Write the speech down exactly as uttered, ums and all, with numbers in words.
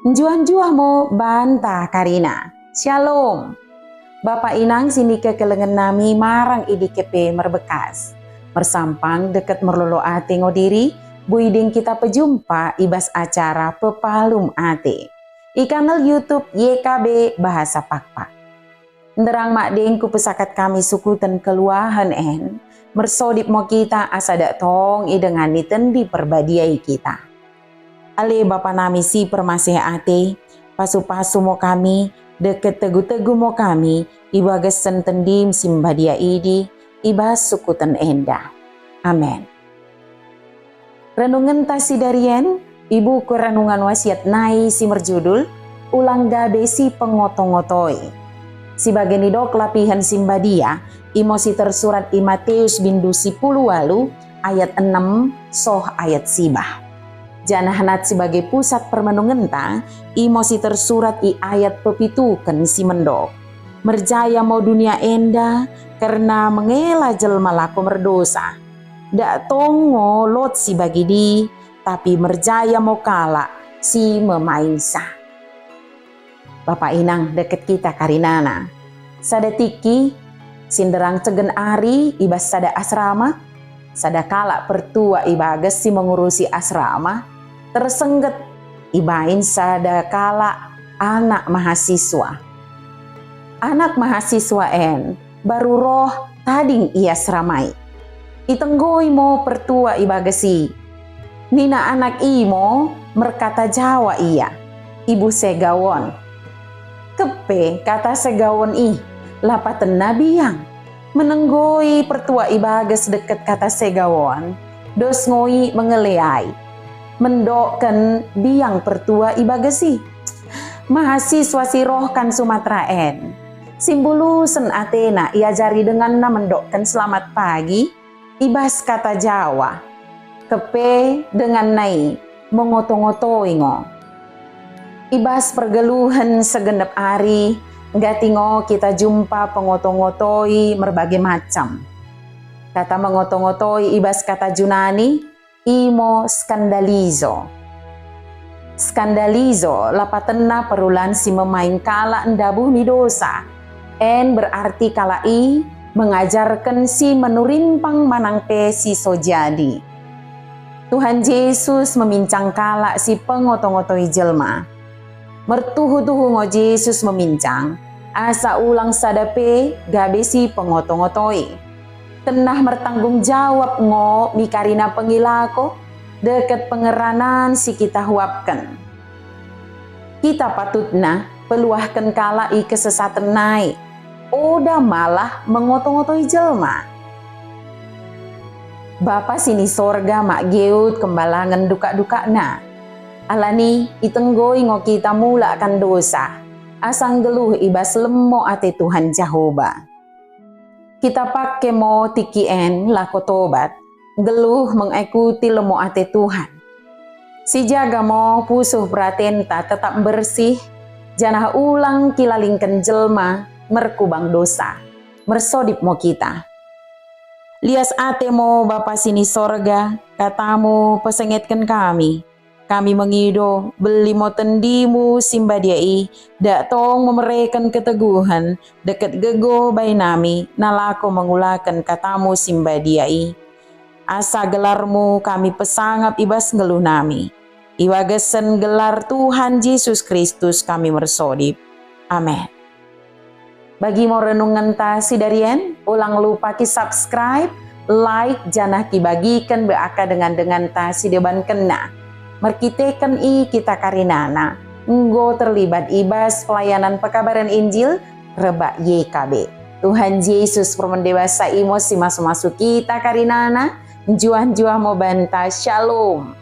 Njuah-njuah mo banta karina. Shalom. Bapa inang sinikekelengen nami marang i dike pe merbekkas. Mersampang dekket merlolo ate ngo diri, boi deng kita pejumpa i bas acara Pepalum Ate i kanal YouTube Y K B Bahasa Pakpak. Nderrang madeng kupesakat kami sukuten kenggeluhen en, mersodip mo kita asa dak tong idengani Tendi Perbadia i kita. Ale Bapa nami si permaseh ate, pasu-pasu mo kami, dekket tegu-tegu mo kami, i bagasen Tendim si mbadia idi, i bas sukuten enda. Amen. Renungenta sidarien, i buku Renungan Wasiat nai si merjudul, Ulang Gabe Sipengoto-ngotoi. Si bage nidok lapihen si mbadia, imo si tersurat i Matius bindu sipuluh walu ayat enem soh ayat siwah. Janah nat si bage pusat permenungenta, imo si tersurat i ayat pepituken si mendok. Merjaya mo dunia enda, kerna mengela jelma lako merdosa. Dak tong ngo lot si bagidi, tapi merjaya mo kalak si memaingsa. Bapa inang dekket kita karinana. Sada tikki, sinderrang ceggen ari i bas sada asrama, sada kalak pertua i bages si mengurusi asrama, tersengget ibaing sada kalak anak mahasiswa. Anak mahasiswa en baru roh tading i asrama i. Itenggoi mo pertua i bages i. Nina anak i mo merkata Jawa ia, ibuh segaon. Keppe kata segaon i, lapatenna biang. Menenggoi pertua i bages dekket kata segaon, dos ngo i mengeleai. Mendokken biang pertua i bages i. Mahasiswa si roh kan Sumatra en. Simbulusen atena iajari denganna mendokken selamat pagi i bas kata Jawa. Keppe denganna i mengoto-ngotoi ngo. I bas pergeluhen segenep ari, nggati ngo kita jumpa pengoto-ngotoi merbage macam. Kata mengoto-ngotoi i bas kata Junani, imo skandalizo. Skandalizo, lapatenna perulaan si memaing kalak ndabuh mi dosa. En berarti kalak i mengajarken si menurimpang manang pe si so jadi. Tuhan Jesus memincang kalak si pengoto-ngotoi jelma. Mertuhu-tuhu ngo Jesus memincang, asa ulang sada pe gabe si pengoto-ngotoi. Tennah mertanggung jawab ngo mi karina pengelako dekket pengeranan si kita huapken. Kita patutna peluahken kalak i kesesaten nai, oda malah mengoto-ngotoi jelma. Bapa sini sorga maggeut kembalangen dukak-dukakna. Alani itenggoi ngo kita mulak kan dosa, asa nggeluh i bas lemmo ate Tuhan Jahoba. Kita pakke mo tikki en lako tobat, nggeluh mengekuti lemmo ate Tuhan. Sijaga mo pusuh peratenta tetap mbersih, janah ulang kilalingken jelma merkubang dosa. Mersodip mo kita. Lias ate mo Bapa sini sorga, katamu pesengetken kami. Kami mengido, belli mo Tendimu si mbadia i, dak tong memereken keteguhen, dekket gegoh bai nami, nalako mengulaken katamu si mbadia i. Asa gelarmu kami pesangap i bas nggeluh nami. I bagasen gelar Tuhan Jesus Kristus kami mersodip. Amen. Bagi mo renungenta sidarien, ulang lupa ki-subscribe, like, janah kibagiken bai akka dengan-denganta si debankenna. Merkiteken i kita karinana enggo terlibat i bas pelayanan pekabaren Injil rebbak Y K B. Tuhan Jesus permende basa imo si masu-masu kita karinana, njuah-njuah mo banta. Shalom.